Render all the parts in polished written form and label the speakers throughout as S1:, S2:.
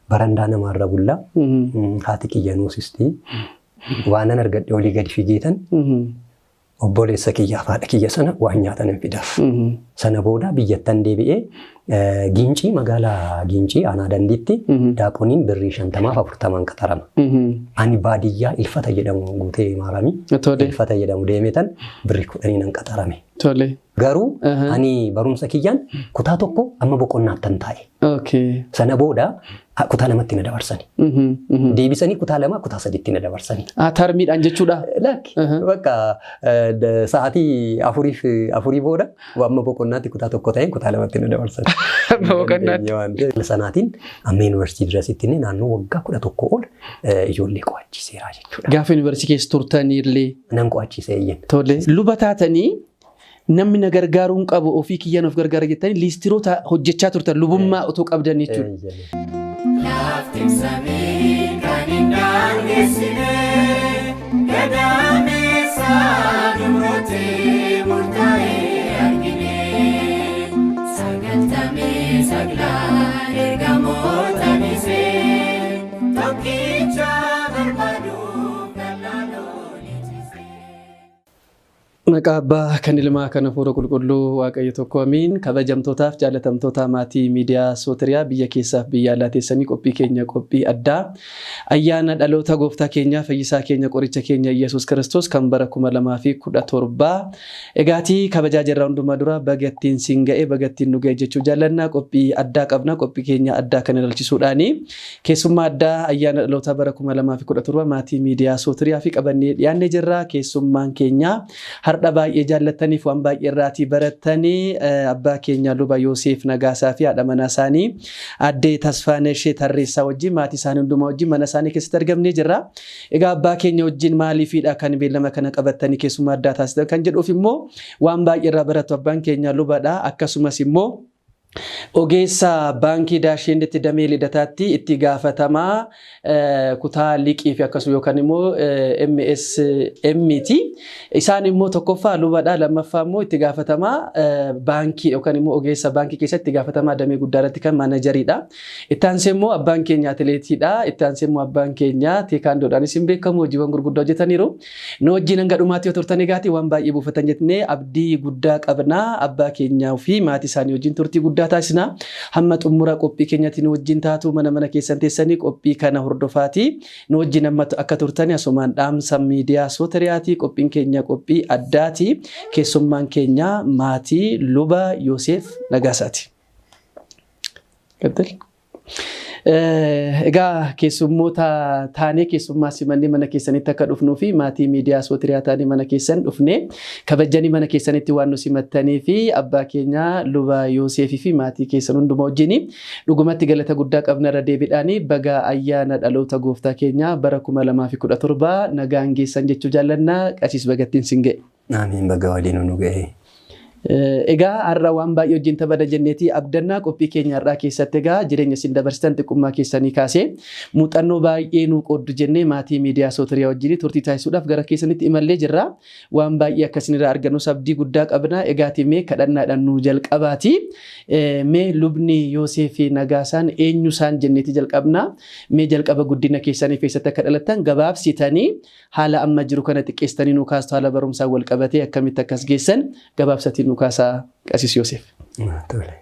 S1: Barandaa namaarra bullaa. Haati kiyya nuusisti. Waanan argadhe olii gadi figeetan obboleessa kiyyaaf haadha kiyya sana waan nyaatan hin fidaaf. Sana booda biyyattan deebi'ee Giincii, magaalaa Giincii aanaa Dandiitti daaqoniin birrii 50f 40n qaxarama. Ani baadiyyaa Ilfata jedhamu Guutee Maaramii Ilfata jedhamu deemeetan birrii 10n qaxarame. Garuu ani barumsa kiyyaan kutaa 1 amma boqonnaattan taa'e. Sana booda kutaa 2tti na dabarsani. Deebisanii kutaa 2 kutaa 3tti na dabarsani.
S2: Tarmiidhaan jechuudha.
S1: Lakki bakka sa'aatii 4f 4 booda amma boqonnaatti kutaa 1 ta'een kutaa 2tti na dabarsan.
S2: Amma boqonnaatti.
S1: Sanaatiin amma yuunivarsiitii dirasitti illee naannoo waggaa 11 ol ijoollee qo'achiiseera jechuudha.
S2: Gaafa yuunivarsiitii keessa turtanii illee.
S1: Nan qo'achiise eeyyen.
S2: Tole. Luba taatanii namni na gargaaruu hin qabu, ofii kiyyaan of gargaara jettanii liistiroota hojjechaa turtan lubummaa otoo qabdan jechuudha.
S3: Lafti samii kan hin daangessine, gadameessa dubrootti murtaa'e argine. 99 ergamoota dhiisee, tokkicha barbaaduuf dallaa ciise.
S2: Maqaa Abbaa, kan Ilmaa, kan Hafuura Qulqulluu, Waaqayyo tokko, amiin. Kabajamtootaaf jaalatamtoota maatii miidiyaa Sootiriyaa biyya keessaaf biyya alaa teessanii qophii keenya qophii addaa ayyaana dhaloota gooftaa keenyaa, fayyisaa keenya, qoricha keenya Iyyasuus Kiristoos kan bara 2017 egaatii kabajaa jirra. Hundumaa dura baga ittiin siin ga'e, baga ittiin nu ga'e jechuu jaallannaa. Qophii addaa qabna. Qophii keenya addaa kan ilaalchisuudhaani keessummaa addaa ayyaana dhaloota bara 2017 maatii miidiyaa Sootiriyaa fi qabannee dhiyaannee jirra. Keessummaan keenya har'a baay'ee jaallattaniif waan baay'ee irraatii barattanii abbaa keenya Luba Yooseef Nagaasaa fi haadha manaa isaanii Addee Tasfaanesh Tarreessaa wajjin, maatii isaanii hundumaa wajjin mana isaanii keessatti argamnee jirra. Egaa abbaa keenya wajjin maaliifidha kan beellama kana qabattanii keessummaa addaa taasisan kan jedhuuf immoo waan baay'ee irraa baratu. Abbaan keenya lubadha, akkasumas immoo ogeessa baankii Daasheenitti damee Lidataatti itti gaafatamaa kutaa liqii fi akkasuma yookaan immoo MSM ti. Isaan immoo tokkoffaa lubadha, lammaffaa immoo itti gaafatamaa baankii yookaan immoo ogeessa baankii keessatti itti gaafatamaa damee guddaa irratti kan maanajariidha. Itti aansee immoo abbaan keenya atileetiidha. Itti aansee immoo abbaan keenya teekaandoodhaanis hin beekamu, hojiiwwan gurguddoo hojjetaniiru. Nu wajjin hanga dhumaatti yoo turtan egaati waan baay'ee buufatan jennee abdii guddaa qabna. Abbaa keenyaa fi maatii isaanii wajjin turtii guddaa taasisna. Hamma xumura qophii keenyatti nu wajjin taatu, mana mana keessan teessanii qophii kana hordofaati. Nu wajjin amma akka turtani asumaan dhaamsa miidiyaa Sooteriyaati. Qophiin keenya qophii addaati. Keessummaan keenya maatii Luba Yooseef Nagaasaati. Qaxxil. Egaa keessummoota taanee keessummaa simannee mana keessanitti akka dhufnuu fi maatii miidiyaa Sootiriyaa taanee mana keessan dhufnee kabajanii mana keessanitti waan nu simattanii fi abbaa keenya Luba Yooseefii fi maatii keessan hundumaa wajjin dhugumatti galata guddaa qabna. Irra deebiidhaanii baga ayyaana dhaloota gooftaa keenya bara 2017 nagaan geessan jechuu jaallannaa. Qasiis, bagattiin sin ga'e.
S1: Amiin, baga waliin nu ga'e.
S2: Egaa har'a waan baay'ee wajjin taphata jenneeti abdannaa. Qophii keenya har'aa keessatti egaa jireenya isin dabarsitan xiqqummaa keessanii kaasee muuxannoo baay'ee nuu qooddu jennee maatii miidiyaa Sootiriyaa wajjin turtii taasisuudhaaf gara keessanitti imallee jirra. Waan baay'ee akkasinirraa argannus abdii guddaa qabna. Egaati mee kadhannaadhaan nuu jalqabaati. Mee Lubni Yooseef Nagaasaan eenyu isaan jenneeti jalqabna. Mee jalqaba guddina keessanii keessatti akka dhalattan gabaabsitanii, haala amma jiru kana xiqqeessitanii nuu kaastu, haala barumsaan wal qabatee akkamitti akkas geessan gabaabsatiin nuu kaasaa, Qasiis Yooseef.
S1: Tole.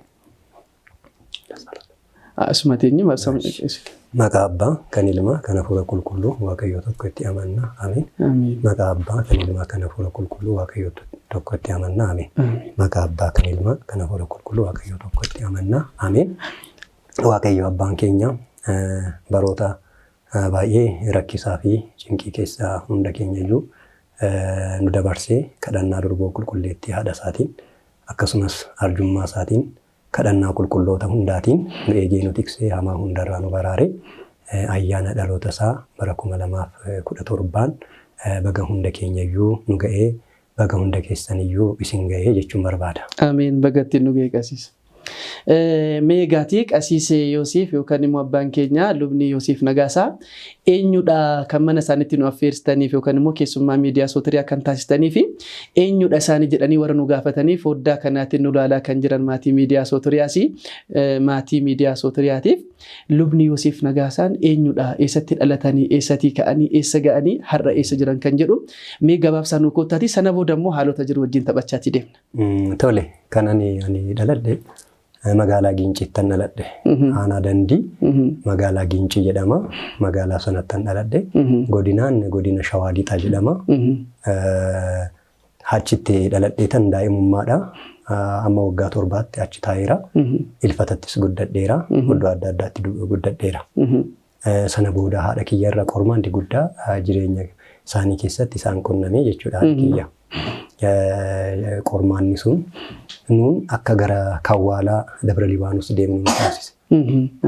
S2: Asuma teenye.
S1: Maqaa Abbaa, kan Ilmaa, kan Hafuura Qulqulluu, Waaqayyo tokko itti amanna. Amiin. Maqaa Abbaa, kan Ilmaa, kan Hafuura Qulqulluu, Waaqayyo tokko itti amanna. Amiin. Maqaa Abbaa, kan Ilmaa, kan Hafuura Qulqulluu, Waaqayyo tokko itti amanna. Amiin. Waaqayyo Abbaan keenya baroota baay'ee rakkisaa fi cinqii keessaa hunda keenya iyyuu nu dabarsee, kadhannaa Durboo Qulqulleettii haadha isaatiin, akkasumas arjummaa isaatiin, kadhannaa qulqulloota hundaatiin nu eegee, nu tiksee, hamaa hundarraa nu baraare, ayyaana dhaloota isaa bara 2017n baga hunda keenya iyyuu nu ga'ee, baga hunda keessan iyyuu isin ga'ee jechuun barbaada.
S2: Ameen, baga ittiin nu ga'e, qasiis. Mee egaatii qasiisee Yoosiif yookaan immoo abbaan keenya lubni Yoosiif Nagaasaa eenyudha kan mana isaaniitti nu affeertaniif yookaan immoo keessummaa miidiyaa Sootiriyaa kan taasistanii fi eenyudha isaanii jedhanii warra nu gaafatanii foddaa kanaatiin nu ilaalaa kan jiran maatii miidiyaa Sootiriyaas maatii miidiyaa Sootiriyaatiif lubni Yoosiif Nagaasaan eenyudha, eessatti dhalatanii, eessatii ka'anii, eessa ga'anii, har'a eessa jiran kan jedhu mee gabaabsaa nu koottaati. Sana booda immoo haalota jiru wajjin taphachaati deemna.
S1: Tole, kan ani dhaladhe magaalaa Giinciittan dhaladhe. Aanaa Dandii magaalaa Giincii jedhama. Magaalaa sanattan dhaladhe. Godinaan godina Shawaa Lixaa jedhama. Achitti dhaladheetan daa'imummaadha. Amma waggaa 7tti achi taa'eera. Ilfatattis guddadheera. Iddoo adda addaatti guddadheera. Sana booda haadha kiyya irra qormaanni guddaa jireenya isaanii keessatti isaan qunname jechuudha haadha kiyya. Qormaanni sun nuun akka gara Kawwaalaa Dabra Libaanos deemnu nu taasise.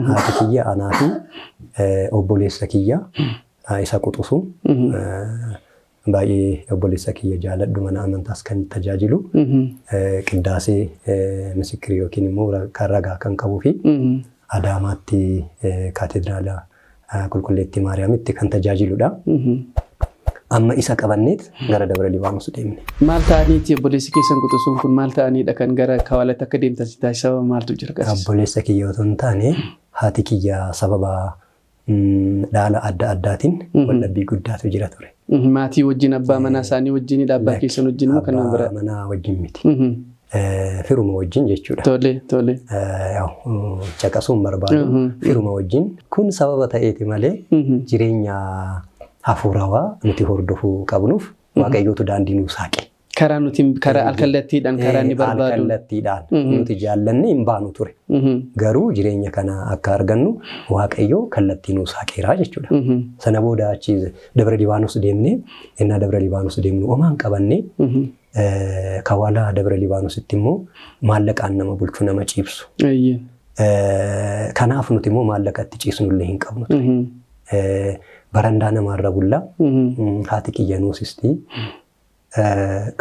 S1: Haati kiyya anaa fi obboleessa kiyya isa quxusu baay'ee obboleessa kiyya jaaladhu, mana amantaas kan tajaajilu, qiddaasee misikirii yookiin immoo kan ragaa kan qabuu fi Adaamaatti kaatedraala Qulqulleettii Maariyaamitti kan tajaajiludha. Amma isa qabanneet gara Dabra Libaanos deemne.
S2: Maal ta'aniiti obboleessi keessan quxisuun kun maal ta'aniidha kan gara Kawaalaatti akka deemtan si taasisa? Sababa maaltu jira qasiis?
S1: Obboleessa kiyya otoo hin taane haati kiyya sababa dhaala adda addaatiin waldhabbii guddaatu jira ture.
S2: Maatii wajjin, abbaa manaa isaanii wajjin, abbaa keessan wajjin moo kan nama biraa?
S1: Abbaa manaa wajjin miti. Firuma wajjin jechuudha.
S2: Tole tole.
S1: Caqasuun barbaadu firuma wajjin kun sababa ta'eeti malee jireenya hafuurawaa nuti hordofuu qabnuuf Waaqayyootu daandii nuu saaqe.
S2: Karaa nuti karaa alkallattiidhaan karaa inni barbaadu.
S1: Alkallattiidhaan nuti jaallanne hin baanu ture. Garuu jireenya kana akka argannu Waaqayyoo kallattii nuu saaqeeraa jechuudha. Sana booda achi Dabra Libaanos deemnee, innaa Dabra Libaanos deemnu omaan qabannee, Kawaalaa Dabra Libaanositti immoo maallaqaan nama bulchu, nama ciibsu. Kanaaf nuti immoo maallaqa itti ciisnullee hin qabnu ture. Barandaa namaarra bullaa, haati kiyya nuusistii.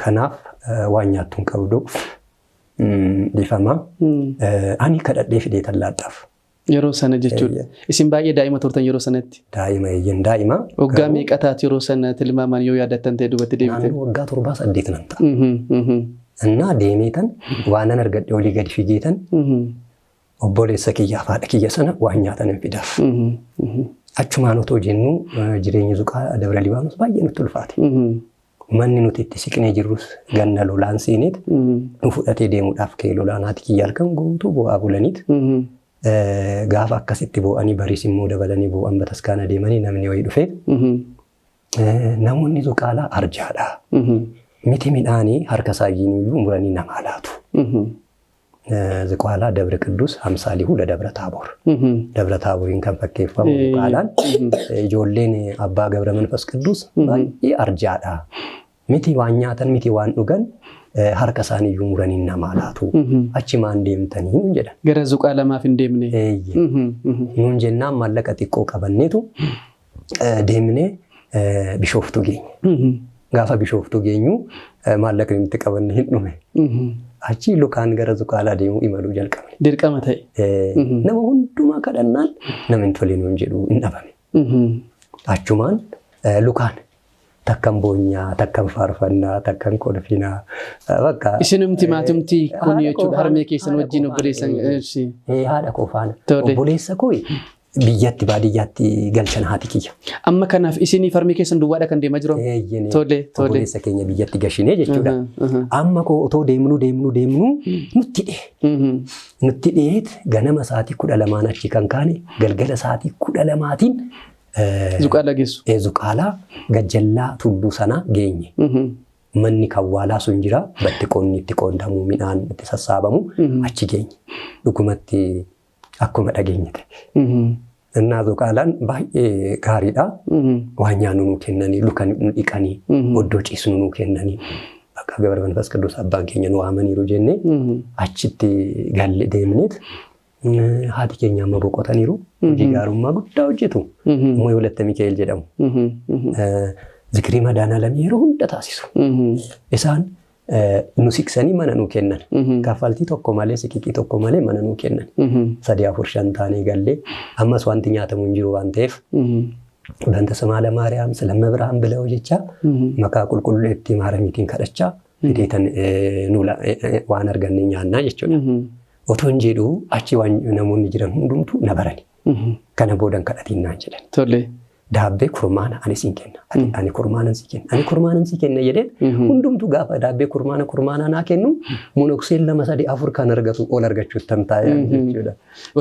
S1: Kanaaf waan nyaattu hin qabdu. Dhiifama. Ani kadhadhee fidee tallaadhaaf.
S2: Yeroo sana jechuudha. Isin baay'ee daa'ima turtan yeroo sanatti.
S1: Daa'ima, eeyyen, daa'ima.
S2: Waggaa meeqa taatu yeroo sana tilmaamaan yoo yaadattan ta'e duubatti deebite?
S1: Naannoo waggaa 7 8 nan ta'a. Innaa deemeetan waan nan argadhe olii gadi figeetan obboleessa kiyyaaf haadha kiyya sana waan nyaatan hin fidaaf. Achumaan otoo jennuu jireenyi Zuqaa Dabra Libaanos baay'ee nutti ulfaate. Manni nuti itti siqnee jirrus ganna lolaan seeneet nu fudhatee deemuudhaaf ka'e lolaan. Haati kiyya halkan guutuu boo'aa bulaniit gaafa akkasitti boo'anii bariis immoo dabalanii boo'an, bataskaana deemanii namni wayii dhufee, namoonni Zuqaalaa arjaadha. Miti midhaanii harka isaayyuu muranii namaa laatu. Zuqaalaa Dabra Qidduus Hamsaalihu Dabra Taaboor. Dabra Taaboriin kan fakkeeffamu Zuqaalaan, ijoolleen abbaa Gabra Manfas Qidduus baay'ee arjaadha. Miti waan nyaatan, miti waan dhugan, harka isaaniiyyuu muranii namaa laatu. Achi maan deemtanii nuun jedhan.
S2: Gara Zuqaa lamaaf hin deemne.
S1: Nuun jennaan maallaqa xiqqoo qabanneetu deemnee Bishooftuu geenye. Gaafa Bishooftuu geenyu maallaqni nuti qabanne hin dhume. Achi lukaan gara Zuqaalaa deemuu imaluu jalqabne.
S2: Dirqama ta'e.
S1: Nama hundumaa kadhannaan namni tole nuun jedhu hin dhabame. Achumaan lukaan takkan boonyaa, takkan faarfannaa, takkan kolfinaa. Bakka.
S2: Isinumti maatumti kun jechuudha harmee keessan wajjin obboleessan.
S1: Haadha koo faana. Obboleessa koo biyyatti baadiyyaatti galchan haati kiyya.
S2: Amma kanaaf isinii harmee keessan duwwaadha kan deemaa jiru?
S1: Tole tole. Obboleessa keenya biyyatti gashinee jechuudha. Amma koo otoo deemnuu deemnuu deemnuu nutti dhiye. Nutti dhiyeet ganama sa'aatii 12n achi kan kaane galgala sa'aatii 12tiin
S2: Zuqaalaa geessu.
S1: Zuqaalaa gajjallaa tulluu sanaa geenye. Manni kawwaalaa sun jira. Bakki qonni itti qoondamu, midhaan itti sassaabamu achi geenye. Dhugumatti akkuma dhageenye ta'e. Innaa Zuqaalaan baay'ee gaariidha. Waan nyaannu nuu kennanii, luka nu dhiqanii, oddoo ciisnu nuu kennanii. Bakka Gabra Manfas Qidduus abbaan keenya nu waamaniiru jennee achitti galle deemneet haati keenya amma boqotaniiru. Hojii gaarummaa guddaa hojjetu. Immoo Walatta Mikaa'el jedhamu. Zikirii Madaanaalamii yeroo hunda taasisu. Isaan Nu siqsanii mana nuu kennan. Kaffaltii tokko malee, siqiqii tokko malee mana nuu kennan. 3, 4, 5 taanee gallee ammas wanti nyaatamu hin jiru waan ta'eef በእንተ ስማ ለማርያም ስለመብርሃን ብለው jecha maqaa qulqulleettii maaramiitiin kadhachaa fideetan waan arganne nyaannaa jechuudha. Otoo hin jedhu achi waan namoonni jiran hundumtuu na barani. Kana boodan kadhatiin naan jedhan.
S2: Tole.
S1: Daabbee kurmaana ani siin kenna. Ani kurmaanan sii kenna. Ani kurmaanan sii kenna jedheen hundumtuu gaafa daabbee kurmaana kurmaana naa kennu monokseen 2, 3, 4 kan argatu ol argachuutti tan taa'ee jechuudha.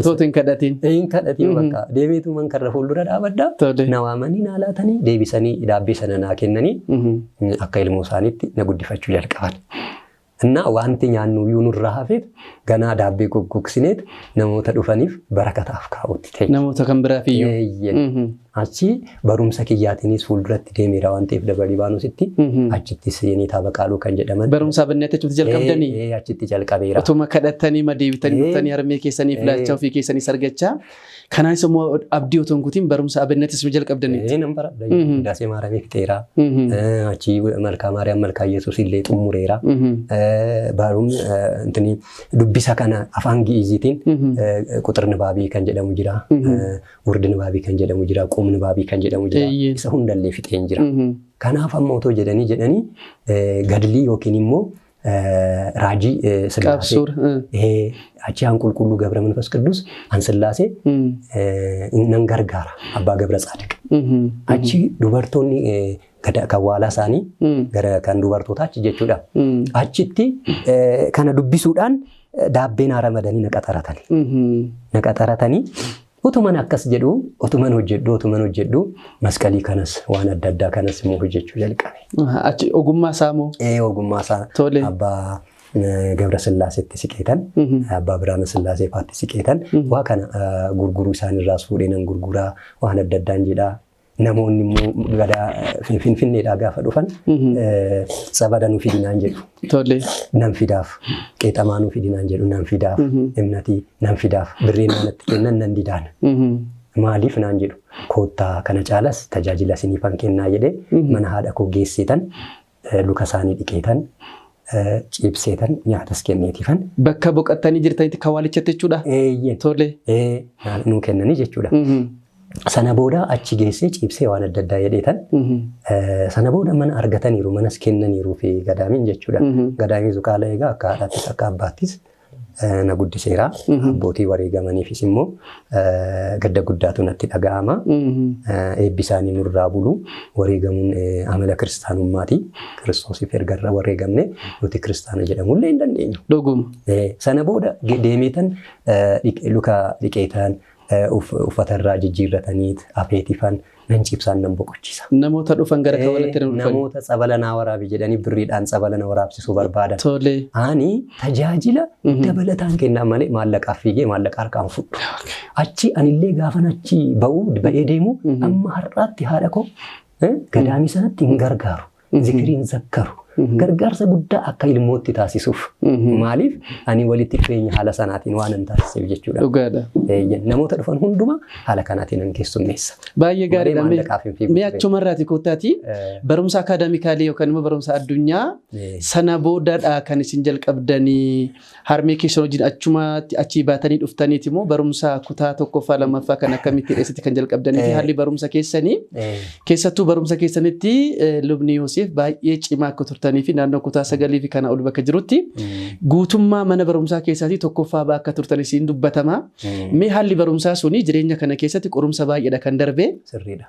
S2: Otoo hin kadhatiin.
S1: Hin kadhatiin bakka deebiitu man karra fuuldura dhaabaddaa.
S2: Tole.
S1: Na waamanii naa laatanii deebisanii daabbee sana naa kennanii akka ilmoo isaaniitti na guddifachuu jalqaban. እና wanti nyaannu iyyuu nurraa hafeet ganaa daabbee goggogsineet namoota dhufaniif barakataaf kaa'utti ta'e.
S2: Namoota kan biraaf iyyuu.
S1: Eeyyen. Achi barumsa kiyyaatiinis fuulduratti deemeera waan ta'eef Dabra Libaanoositti achittis Yeneetaa Baqaaluu kan jedhaman.
S2: Barumsa Abinneet achitti jalqabdanii?
S1: Achitti jalqabeera.
S2: Otuma kadhattanii madeebitanii dhuftanii harmee keessaniif laachaa ofii keessaniis argachaa. Kanaanis immoo abdii otoo hin kutiin barumsa Abinneetis jalqabdaniitti.
S1: Nan baradha. Daasee Maaramii fixeera. Achi Malkaa Maariyaam Malkaa Yesuus illee xumureera. Baruun dubbisa kana afaan Gi'iziitiin quxir nibaabii kan jedhamu jira. Wurdi nibaabii kan jedhamu jira. Qum nibaabii kan jedhamu jira. Isa hundallee fixeen jira. Kanaaf amma otoo jedhanii jedhanii gadlii yookiin immoo raajii Sillaasee achi aan qulqulluu Gabra Manfas Qidduus an Sillaasee nan gargaara Abbaa Gabra Tsaadiq. Achi dubartoonni kawwaalaa isaanii gara kan dubartootaa achi jechuudha. Achitti kana dubbisuudhaan daabbee naa ramadanii na qaxaratanii. Na qaxaratanii otuman akkas jedhu otuman hojjedhu masqalii kanas waan adda addaa kanas immoo hojjechuu jalqabe.
S2: Achi ogummaa isaa moo?
S1: Ogummaa isaa Abbaa Gabra Sillaaseetti siqeetan, Abbaa Biraana Sillaasee faatti siqeetan waa kana gurguruu isaanirraas fuudhee nan gurguraa waan adda addaan jedhaa. Namoonni immoo gadaa Finfinneedhaa gaafa dhufan tsabada nu fidinaan jedhu.
S2: Tole.
S1: Nan fidaaf. Qeexamaa nu fidinaan jedhu nan fidaaf. Imnatii nan fidaaf. Birrii naanatti kennan nan didaan. Maaliif naan jedhu koottaa kana caalas tajaajila isiniifan kennaa jedhee mana haadha koo geesseetan luka isaanii dhiqeetan ciibseetan nyaatas kenneetifan.
S2: Bakka boqottanii jirtanitti kawaalichatti jechuudha?
S1: Eeyyee.
S2: Tole.
S1: Nuu kennanii jechuudha. Sana booda achi geessee ciibsee waan adda addaa jedheetan sana booda mana argataniiru manas kennaniiru fi gadaamiin jechuudha. Gadaamiin Zuqaala egaa akka haadhaattis akka abbaattis na guddiseera. Abbootii wareegamaniifis immoo gadda guddaatu natti dhaga'ama. Eebbi isaanii nurraa bulu. Wareegamuun amala kiristaanummaati. Kiristoosiif erga irra wareegamne nuti kiristaana jedhamullee hin dandeenyu.
S2: Dhuguma.
S1: Sana booda deemeetan luka dhiqeetan uffata irraa jijjiirrataniit afeetifan nan cibsaan nan boqochiisa.
S2: Namoota dhufan gara kawalatti nan dhufan.
S1: Namoota tsabala naa waraabi jedhanii birriidhaan tsabala na waraabsisuu barbaadan.
S2: Tole.
S1: Ani tajaajila dabalataan kennaa malee maallaqaaf fiigee maallaqa harkaan fudhu. Achi anillee gaafan achi ba'ee deemu amma har'aatti haadha koo gadaamii sanatti hin gargaaru. Zikiriin zakkaru. Gargaarsa guddaa akka ilmootti taasisuuf. Maaliif ani walitti dhufeenya haala sanaatiin waan hin taasiseef jechuudha.
S2: Dhugaadha.
S1: Namoota dhufan hundumaa haala kanaatiin hin keessummeessa.
S2: Baay'ee gaariidha. Mee achumarraati koottaati barumsa akaadaamikaalii yookaan immoo barumsa addunyaa sana boodaadha kan isin jalqabdanii harmee keessan wajjin achumatti achii baatanii dhuftaniiti immoo barumsa kutaa 1ffaa 2ffaa kan akkamitti dheessatti kan jalqabdanii fi haalli barumsa keessanii keessattuu barumsa keessanitti lubni Yoosef baay'ee cimaa akka turtanii fi naannoo kutaa 9 fi kana ol bakka jirutti guutummaa mana barumsaa keessaatii 1ffaa bakka turtan isin dubbatama. Mee haalli barumsaa suni jireenya kana keessatti qorumsa baay'eedha kan darbe.
S1: Sirriidha.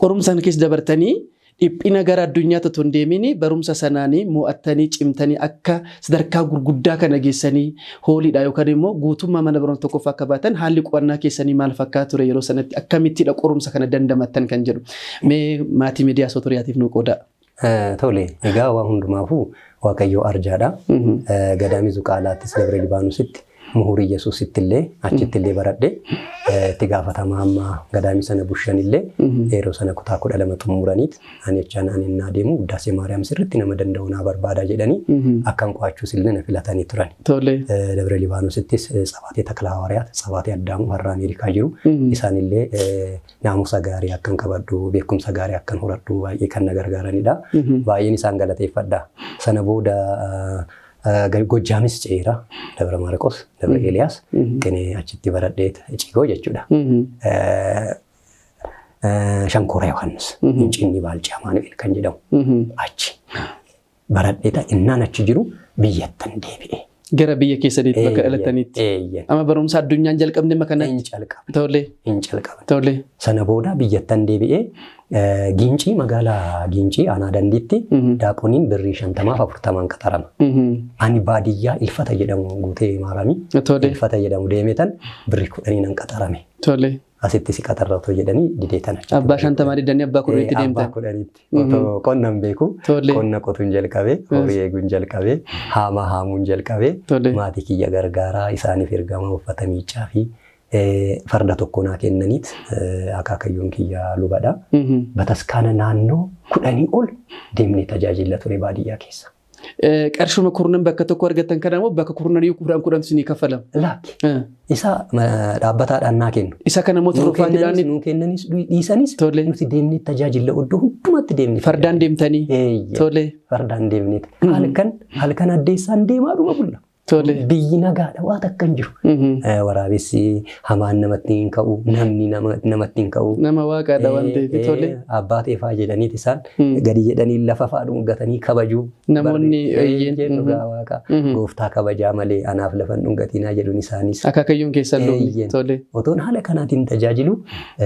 S2: Qorumsa kana keessa dabartanii dhiphina gara addunyaatti otoo hin deemin barumsa sanaanii mo'attanii cimtanii akka sadarkaa gurguddaa kana geessanii hooliidha yookaan immoo guutummaa mana barumsa 1ffaa akka baatan haalli qo'annaa keessanii maal fakkaata ture yeroo sanatti akkamittidha qorumsa kana dandamattan kan jedhu. Mee maatii miidiyaa Sootoriyaatiif nu qooda.
S1: Tole, egaa waa hundumaafuu Waaqayyoo arjaadha. Gadaamii Zuqaalaattis Dabra Libaanoositti Muhurii Yesuusitti illee achitti illee baradhe itti gaafatamaa amma gadaamii sana bushan illee yeroo sana kutaa 12 xumuraniit ani jechaan ani innaa deemu Wuddaasee Maariyaam sirriitti nama danda'u naa barbaada jedhanii akkan qo'achuus illee na filatanii turan. Dabra Libaanosittis Tsabaatee Takla Hawaariyaat, Tsabaatee Addaamuu warra Ameerikaa jiru. Isaanillee naamusa gaarii akkan qabadhu, beekumsa gaarii akkan horadhu baay'ee kan na gargaaranidha. Baay'een isaan galateeffadha. Sana booda Gojjaamis ceera, Dabra Maarqos, Dabra Eeliyaas, qinee achitti baradhee Cigoo jechuudha. Shankora Yohaannis, Hincinni Baalchaa Amaanu'el kan jedhamu achi baradheeta innaan achi jiru biyyattan deebi'e.
S2: Gara biyya keessaniitti bakka dhalattaniitti. Amma barumsa addunyaan jalqabne amma kanatti.
S1: Hin calqabne.
S2: Tole.
S1: Hin calqabne.
S2: Tole.
S1: Sana booda biyyattan deebi'ee Giincii magaalaa Giincii aanaa Dandiitti daaqoniin birrii 50f 40n qaxarama. Ani baadiyyaa Ilfata jedhamu guutee Maaramii Ilfata jedhamu deemetan birrii 10n qaxarame.
S2: Tole.
S1: Asitti si qaxarra otoo jedhanii dideetan achitti.
S2: Abbaa 50 didanii abbaa 10tti deemtan.
S1: Abbaa 10tti. Otoo qonna hin beeku. Qonna qotuun jalqabee, horii eeguun jalqabee, haamaa haamuun jalqabee, maatii kiyya gargaaraa isaaniif ergama uffata miiccaa fi farda tokko naa kennaniit akaakayyuun kiyya lubadha. Bataskaana naannoo 10 ol deemnee tajaajila ture baadiyyaa keessa.
S2: Qarshuma kurnan bakka tokko argattan kana immoo bakka kurnanii kudhan kudhantu isinii kaffalama.
S1: Lakki. Isa dhaabbataadhaan naa kennu.
S2: Isa kana immoo turrufaatiidhaan.
S1: Nuu kennanis dhiisanis nuti deemnee tajaajila iddoo hundumatti deemnee.
S2: Fardaan deemtanii.
S1: Tole. Fardaan deemnee. Halkan halkan addeessaan deemaa dhuma bulla. Biyyi nagaadha waan takka hin jiru. Waraabessi hamaan namatti hin ka'u, namni namatti hin ka'u.
S2: Nama waaqaadha waan ta'eef. Tole.
S1: Abbaa teefaa jedhaniit isaan gadi jedhanii lafa fa'aa dhungatanii kabajuu.
S2: Namoonni
S1: eeyyeen. Dhugaa waaqa gooftaa kabajaa malee anaaf lafa hin dhungatinaa jedhuun isaanis.
S2: Akaakayyuun keessan lubni. Tole.
S1: Otoon haala kanaatiin tajaajilu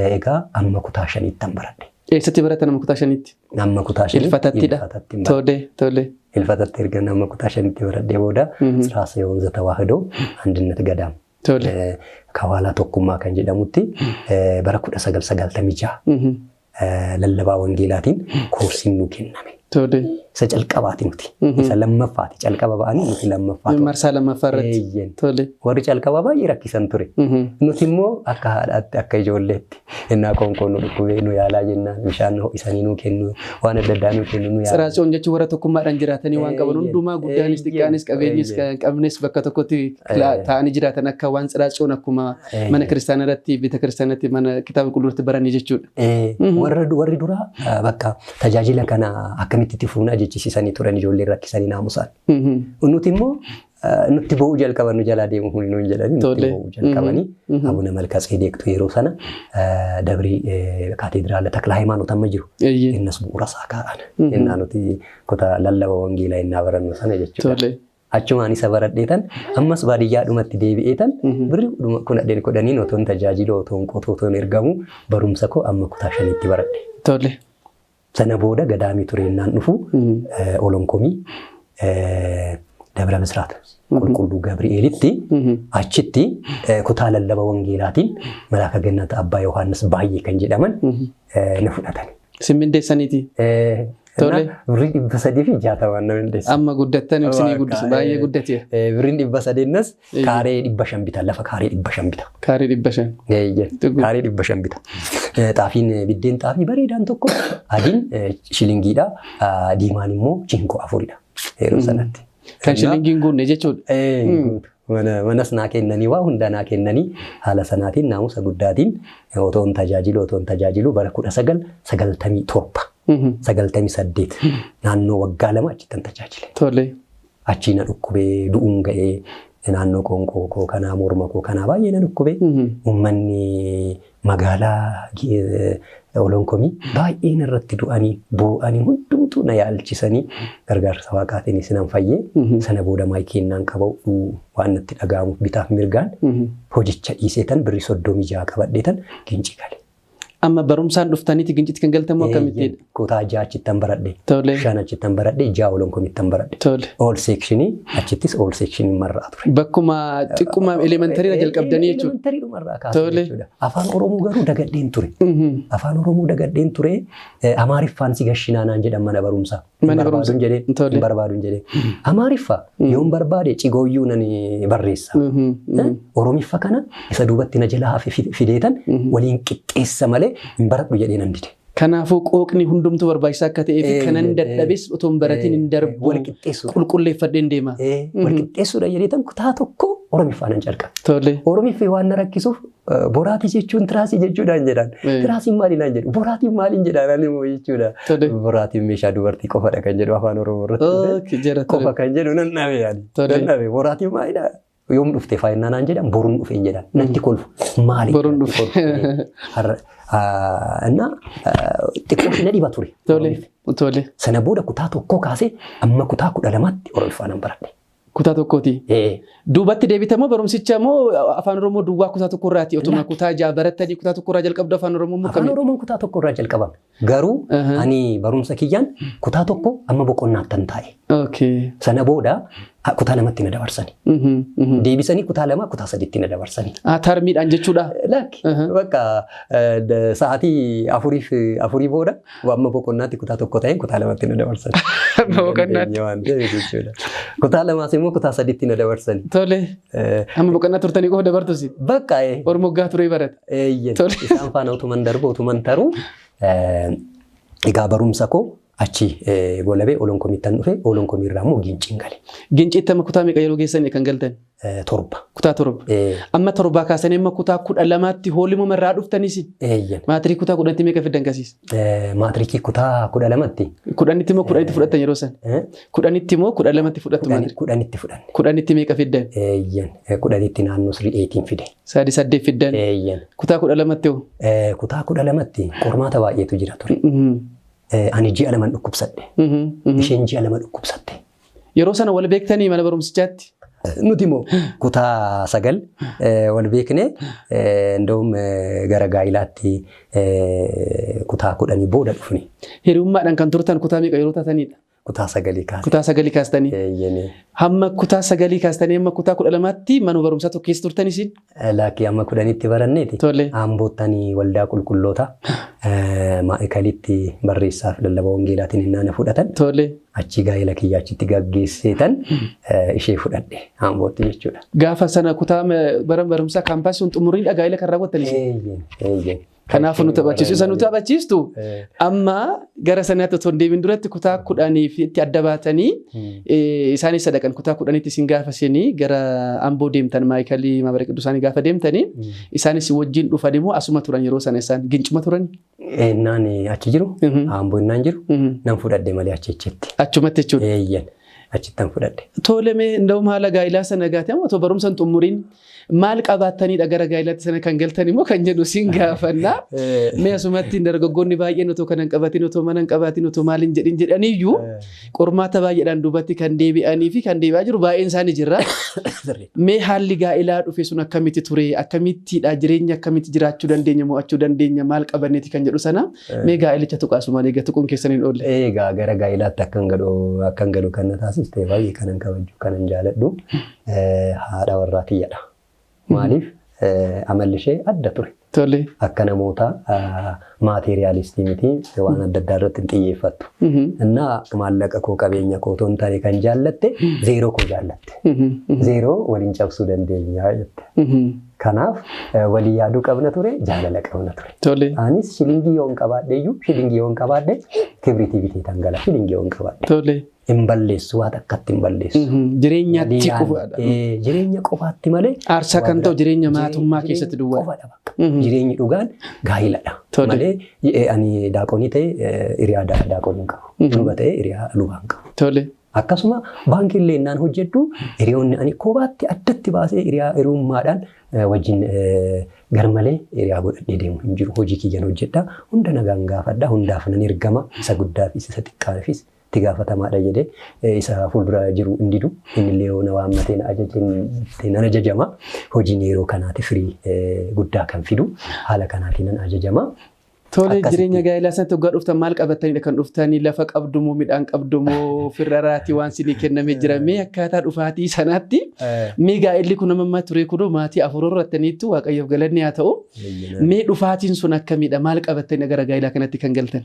S1: egaa amma kutaa 5ttan baradhe.
S2: Eessatti baratan amma kutaa 5tti?
S1: Amma kutaa 5tti.
S2: Ilfatattidha. Tole tole.
S1: Ilfatatti erga amma kutaa 5tti baradhee booda Tsiraasa ዘተዋህዶ አንድነት ገዳም ከኋላ tokkummaa kan jedhamutti bara 1996 lallabaa wangeelaatiin koorsiin nuu kenname. Isa calqabaati nuti. Isa lammaffaati. Calqaba ba'anii nuti lammaffaa.
S2: Marsaa lammaffaa irratti.
S1: Tole. Warri calqabaa baay'ee rakkisan ture. Nuti immoo akka haadhaatti akka ijoolleetti innaa qoonqoon nu dhukkubee nu yaalaa jennaan bishaan ho'isanii nuu kennu waan adda addaa nuu kennu nu yaalaa.
S2: Tsiraatsiyoon jechuun warra tokkummaadhaan jiraatanii waan qaban hundumaa guddaanis xiqqaanis qabeenyis kan qabnes bakka tokkotti taa'anii jiraatan akka waan tsiraatsiyoon akkuma mana kiristaanaa irratti beeta kiristaanaatti mana kitaaba qulqulluutti baranii jechuudha.
S1: Warri duraa bakka tajaajila kana akkamitti itti fuunaa jechisiisanii turan ijoolleen rakkisanii naamusaan. Nuti immoo nutti boo'uu jalqaban nu jalaa deemu kun nuun jedhanii nutti boo'uu jalqabanii Abuna Malka Tsedeqtu yeroo sana dabrii kaateediraala Takla Hayimaanoot amma jiru. Innas bu'uura isaa kaa'an. Innaa nuti kutaa lallaba wangeelaa innaa barannu sana jechuudha. Achumaan isa baradheetan ammas baadiyyaadhumatti deebi'eetan birri 10 otoon tajaajilu otoon qotu otoon ergamu barumsa koo amma kutaa 5tti baradhe.
S2: Tole.
S1: Sana booda gadaamii ture innaan dhufu Olonkomii Dabra Misraat Qulqulluu Gabri'eelitti achitti kutaa lallaba wangeelaatiin Malaaka Gannat Abbaa Yohaannis baay'ee kan jedhaman na fudhatan.
S2: Simmindeessaniiti.
S1: Tole. Birrii 360 na mindeessan.
S2: Amma guddattan isinii guddisu baay'ee guddateera.
S1: Birriin 300 kaaree 500 bita lafa kaaree 500 bita.
S2: Kaaree 500.
S1: Kaaree 500 bita. Xaafiin biddeen xaafii bareedaan tokko adiin shilingiidha diimaan immoo chinkoo 4dha yeroo sanatti.
S2: Kan shilingiin guunne jechuudha.
S1: Manas naa kennanii waa hunda naa kennanii haala sanaatiin naamusa guddaatiin otoon tajaajilu otoon tajaajilu bara 1997 98 naannoo waggaa 2 achittan tajaajile.
S2: Tole.
S1: Achii na dhukkubee du'uun ga'ee naannoo qoonqoo koo kanaa morma koo kanaa baay'ee na dhukkubee uummanni magaalaa Olonkomii baay'een irratti du'anii boo'anii hundumtuu na yaalchisanii gargaarsa waaqaatiin isinan fayyee sana booda maayikiin qabu waan natti dhaga'amuuf bitaaf mirgaan hojicha dhiiseetan birrii 36 qabadheetan Gincii gale.
S2: Amma barumsaan dhuftaniiti Gincitti kan galtamu akkamittidha?
S1: Kutaa 6 achittan baradhe. 5 achittan baradhe 6 Olonkomittan baradhe. All sekshinii achittis all sekshinii marraa ture.
S2: Bakkuma xiqquma elementarii jalqabdanii jechuudha.
S1: Elementarii dhumarraa kaasee jechuudha. Afaan Oromoo garuu dagadheen ture. Afaan Oromoo dagadheen ture. Amaariffaan si gashinaa naan jedhan mana barumsaa. Hin
S2: Mana barumsa-
S1: barbaaduun jedheen.
S2: Tole.
S1: Hin barbaaduun jedheen. Amaariffa yoon barbaade cigooyyuu nan barreessa. Oromiffa kana isa duubatti na jalaa hafe fideetan waliin qixxeessa malee hin baradhu jedhee nan dide.
S2: Kanaafuu qooqni hundumtuu barbaachisaa akka ta'ee fi kanan dadhabes otoo hin baratin hin darbu
S1: Wal qixxeessuudha.
S2: qulqulleeffadheen deema.
S1: Wal qixxeessuudha jedheetan kutaa tokko Oromiffaa nan calqabe.
S2: Tole.
S1: Oromiffi waan na rakkisuuf boraatii jechuun tiraasii jechuudhaan jedhan. Tiraasiin maali naan jedhu? Boraatiin maaliin jedhaan ani immoo jechuudha.
S2: Tole.
S1: Boraatiin meeshaa dubartii qofadha kan jedhu afaan Oromoo irratti.
S2: Okay, jira tole.
S1: Qofa kan jedhu nan dhabe yaani.
S2: Tole.
S1: Nan dhabe boraatiin maalidha? Yoom dhufte faayinaa naan jedhan boruun dhufe hin jedhan. Natti kolfu. Maali?
S2: Boruun
S1: Natti
S2: dhufe.
S1: kolfu. Har'a na xiqqoo ishee na dhiba ture.
S2: Tole. Tole.
S1: Sana booda kutaa tokkoo kaasee amma kutaa 12tti Oromiffaa nan baradhe.
S2: Kutaa tokkooti.
S1: Ee.
S2: Duubatti deebitamoo barumsicha moo afaan Oromoo duwwaa kutaa tokko irraati? Otuma kutaa 6 barattanii kutaa tokko irraa jalqabdu afaan Oromoo moo
S1: Afaan
S2: kamii?
S1: Oromoon kutaa tokko irraa jalqabame. Garuu ani barumsa kiyyaan kutaa tokko amma boqonnaattan taa'e.
S2: Okay.
S1: Sana booda kutaa lamatti na dabarsani. Deebisanii kutaa lama kutaa sadiitti na dabarsani.
S2: Ah, tarmiidhaan jechuudha.
S1: Lakki bakka sa'aatii afurii booda amma boqonnaatti kutaa tokko ta'een kutaa lamatti na dabarsani.
S2: Amma boqonnaatti.
S1: Waan ta'eef jechuudha. Kutaa lamaas immoo kutaa sadiitti na dabarsani.
S2: Tole. Amma boqonnaa turtanii qofa dabartusi.
S1: Bakka
S2: Ormoggaa turee barate.
S1: eeyyen
S2: Tole.
S1: isaan faana utuman darbu utuman taruu egaa barumsa koo achi golabee Olonkomiittan dhufe Olonkomiirraa immoo Giinciin gale.
S2: Ginciitti amma kutaa meeqa yeroo geessanii kan galtan?
S1: 7.
S2: Kutaa 7. Amma 7 kaasanii amma kutaa 12tti hoolimuma irraa dhuftanis
S1: Eeyyen.
S2: maatirii kutaa 10tti meeqa fiddan kasiis?
S1: Maatirikii kutaa 12tti.
S2: 10tti moo 10tti fudhattan yeroo san? 10tti moo 12tti fudhattu maatirii?
S1: 10tti fudhanne.
S2: 10tti meeqa fiddan?
S1: Eeyyen. 10tti naannoo 3-8 fide.
S2: 3-8 fiddan.
S1: Eeyyen.
S2: Kutaa 12tti hoo?
S1: Kutaa 12tti qormaata baay'eetu jira ture. Ani ji'a 2 dhukkubsadhe. Isheen ji'a 2 dhukkubsatte.
S2: Yeroo sana wal beektanii mana barumsichaatti?
S1: Nuti immoo kutaa 9 wal beekne indoom gara gaa'ilaatti kutaa 10 booda dhufne.
S2: Hiriyummaadhaan kan turtan kutaa meeqa yeroo taatanidha?
S1: Kutaa 9 kaasne.
S2: Kutaa 9 kaastanii?
S1: Eeyyene.
S2: Hamma kutaa 9 kaastanii hamma kutaa 12tti mana barumsaa tokko keessa turtan isin?
S1: Lakkii amma 10tti baranneeti.
S2: Tole.
S1: Amboottanii waldaa qulqulloota maa'ikalitti barreessaaf lallaba wangeelaatiin hinnaana fudhatan.
S2: Tole.
S1: Achi gaa'ela kiyya achitti gaggeesseetan ishee fudhadhe Ambootti jechuudha.
S2: Gaafa sana kutaa barumsaa kaampaasii sun xumuriin gaa'ela kan raawwattan isin?
S1: Eeyyeen, eeyyeen.
S2: Kanaafuu nu taphachiisu. Isa nu taphachiistu amma gara sanaatti otoo hin deemin duratti kutaa 10 itti adda baatanii isaanis sadaqan kutaa 10tti isin gaafa isinii gara Amboo deemtan maayikalii maabara qiddusaanii gaafa deemtanii isaanis wajjin dhufan immoo asuma turan yeroo sana isaan gincuma turan.
S1: Innaan achi jiru Amboo innaan jiru nan fudhadhe malee achi achitti.
S2: Achumatti jechuudha.
S1: Eeyyen achittan fudhadhe.
S2: Tole mee nda'um haala gaa'ilaa sana gaatee amma otoo barumsa hin xumuriin maal qabaattanidha gara gaa'ilaatti sana kan galtan immoo kan jedhu siin gaafannaa. Mee asumatti dargaggoonni baay'een otoo kana hin qabatin otoo mana hin qabatin otoo maal hin jedhin jedhaniyyuu qormaata baay'eedhaan duubatti kan deebi'anii fi kan deebi'aa jiru baay'een isaanii jirra. Mee haalli gaa'ilaa dhufe sun akkamitti ture? Akkamittidha jireenya akkamitti jiraachuu dandeenya mo'achuu dandeenya maal qabanneeti kan jedhu sana mee gaa'ilicha tuqaasumaan egaa tuquun keessan hin oolle.
S1: Egaa gara gaa'ilaatti akkan galu kan na taasiste baay'ee kanan kabaju kanan jaaladhu haadha warraa kiyyadha. Maaliif amalli ishee adda ture.
S2: Tole.
S1: Akka namoota maateeriyaalistii miti waan adda addaa irratti hin xiyyeeffattu. Innaa maallaqa koo qabeenya koo otoo hin taane kan jaallatte zeeroo koo jaallatte. Zeeroo waliin cabsuu dandeenya jette. Kanaaf walii yaaduu qabna ture jaalala qabna ture.
S2: Tole.
S1: Anis shilingii yoon qabaadhe iyyuu shilingii yoon qabaadhe kibriitii bitee gala shilingii yoon qabaadhe.
S2: Tole.
S1: Hin balleessu waan akkatti hin balleessu.
S2: Jireenyaatti qofaadha.
S1: Jireenya qofaatti malee.
S2: Aarsaa kan ta'u jireenya maatummaa keessatti duwwaa.
S1: Qofadha bakka. Jireenyi dhugaan gaa'iladha. Malee ani daaqonii ta'e hiriyaa daaqonii hin qabu. Luba ta'e hiriyaa lubaa hin qabu.
S2: Tole.
S1: Akkasuma baankii illee innaan hojjedhu hiriyoonni ani kophaatti addatti baasee hiriyaa hiriyummaadhaan wajjin garmalee hiriyaa godhadhee deemu hin jiru. Hojii kiyyan hojjedha. Hunda nagaan gaafadha. Hundaaf nan ergama. Isa guddaafis isa xiqqaafis itti gaafatamaadha jedhee isa fuuldura jiru hin didu. Innillee yoo na waammatee na ajaje nan ajajama. Hojiin yeroo kanaati firii guddaa kan fidu. Haala kanaatiin nan ajajama.
S2: Tole jireenya gaa'elaa sanatti waggaa dhuftan maal qabattanidha kan dhuftanii lafa qabdu moo midhaan qabdu moo firraraatii waan sinii kennamee jira mee akkaataa dhufaatii sanaatti mee gaa'elli kun amma ammaa ture kunoo maatii afur horrattaniittu waaqayyoof galanni haa ta'u mee dhufaatiin sun akkamidha maal qabattanidha gara gaa'elaa kanatti kan galtan?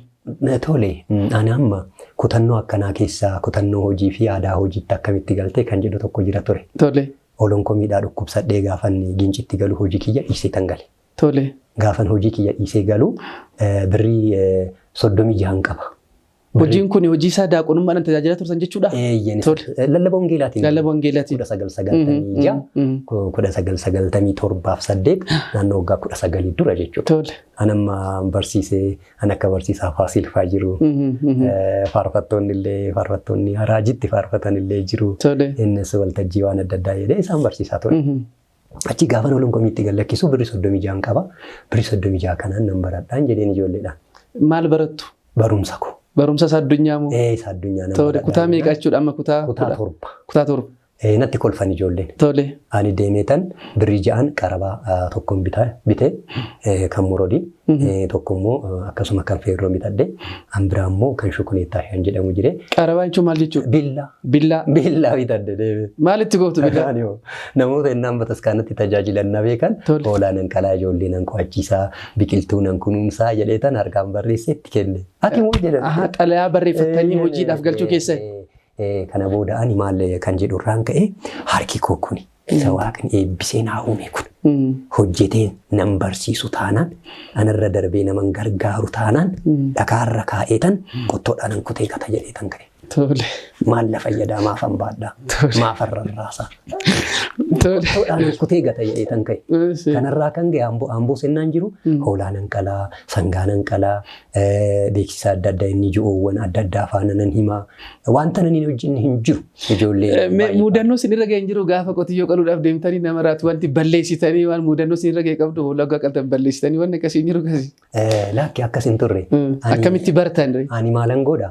S1: Tole ani amma Kutannoo akkanaa keessaa kutannoo hojii fi aadaa hojiitti akkamitti galtee kan jedhu tokko jira ture. Olonkomiidhaa dhukkubsadhee gaafan Gincitti galu hojii kiyya dhiisee tan gale. Gaafan hojii kiyya dhiisee galu birrii 36 qaba.
S2: Hojiin kun hojii isaa daaqonummaadhaan tajaajilaa turtan jechuudha?
S1: Lallaba wangeelaatiin.
S2: Lallaba wangeelaatiin.
S1: 1996, 1997 8, naannoo waggaa 19 dura jechuudha. An amma barsiisee, an akka barsiisaa Faasiil fa'aa jiru. Faarfattoonni illee, faarfattoonni raajitti faarfatan illee jiru. Innis waltajjii waan adda addaa jedhee isaan barsiisaa ture. Achi gaafan Olonkomiitti gad lakkisu birrii 36 qaba. Birrii 36 kanaan nan baradhaan jedheen ijoolleedhaan.
S2: Maal barattu?
S1: Barumsa koo.
S2: Barumsa isa addunyaa moo?
S1: Ee, isa addunyaa nan
S2: baradhaa. Kutaa meeqa jechuudha amma kutaa?
S1: Kutaa 7.
S2: Kutaa 7.
S1: Natti kolfan ijoolleen. Ani deemeetan birrii 6n qarabaa tokkoon bitee, kan morodii tokko immoo akkasuma kan feerroo bitadhe, an biraa immoo kan shukuneettaa kan jedhamu jire.
S2: Qarabaa jechuun maal jechuudha?
S1: Billaa.
S2: Billaa.
S1: Billaa bitadhe deemee.
S2: Maalitti gootu billaa?
S1: Namoota innaan bataskaanatti tajaajilan na beekan, hoolaa nan qalaa, ijoollee nan qo'achiisaa, biqiltuu nan kunuunsaa jedheetan harkaan barreessee itti kenne. Ati moo jedhan.
S2: Xalayaa barreeffattanii hojiidhaaf galchuu keessan.
S1: Kana booda ani maal kan jedhu irraan ka'e, harki koo kuni isa Waaqni eebbisee naa uume kun hojjetee nan barsiisu taanaan, anarra darbee naman gargaaru taanaan, dhakaarra kaa'eetan qottoodhaan nan kutee kata jedheetan ka'e. Maal na fayyadaa, maafan baadhaa, maafan rarraasaa, qottoodhaan nan kutee gata jedheetan ka'e. Kanarraa kan ga'e Amboo sennaan jiru hoolaa nan qalaa, sangaa nan qalaa, beeksisa adda addaa inni ji'oowwan adda addaa faana nan himaa. Wanta nan hin hojjenne hin jiru. Ijoollee.
S2: Mudannoo isinirra ga'e hin jiru gaafa qotiyyoo qaluudhaaf deemtanii nama raatu wanti balleessitanii, waan mudannoo isinirra ga'e qabdu, hoolaa qaltan balleessitanii, wanni akkasii hin jiru akkasii?
S1: Lakki, akkas hin turre.
S2: Akkamitti bartan?
S1: Ani maalan godha?